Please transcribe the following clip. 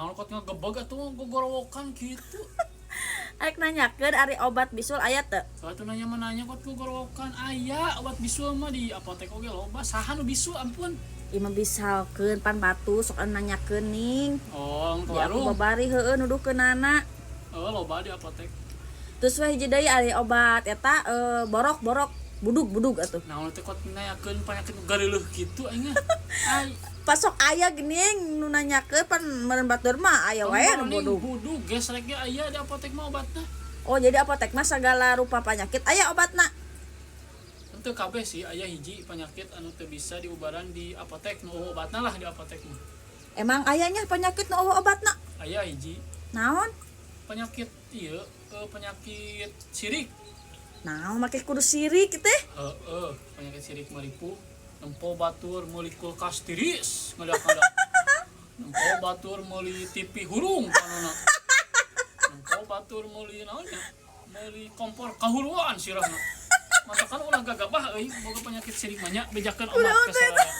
Naon kot ngagebeg atuh gogorowokan kitu? Arek nanyakeun ari obat bisul aya teu? Soalnya tuh nanya mah nanya kot gogorowokan, aya obat bisul mah, di apotek oge loba. Saha nu bisul, ampun? Ieu mah bisalkeun pan batu sok anu nanyakeun ning. Oh, ke Di aku warung. Babari heueuh nuduhkeunana. Oh, loba di apotek. Terus we hiji deui ari obat eta borok-borok, budug-budug atuh. Naon teh kot nanyakeun penyakit nu gareuleuh kitu aing mah? Ai. Pasok aya geuning nu nanyakeun, pan meureun batur mah aya wae nu budug. Budug gesrek ge aya di apotek mah obatna. Oh, jadi apotek mah segala rupa penyakit aya obatna? Henteu kabeh sih, aya hiji penyakit anu teu bisa diubaran di apotek, nu euweuh obatna lah di apotek mah. Emang ayanya penyakit nu euweuh obatna? Aya hiji. Naon? Penyakit ieu, penyakit sirik. Naon make kudu sirik teh? Heeh, penyakit sirik mah ripuh. Nempo batur meuli kulkas tiris ngadak-ngadak. Nempo batur meuli TV hurung panona. Nempo batur meuli naon nya? Meuli kompor kahuruan sirahna. Matakan ulah gagabah euy boga penyakit sirik mah nya, bejakeun obat ka saraya.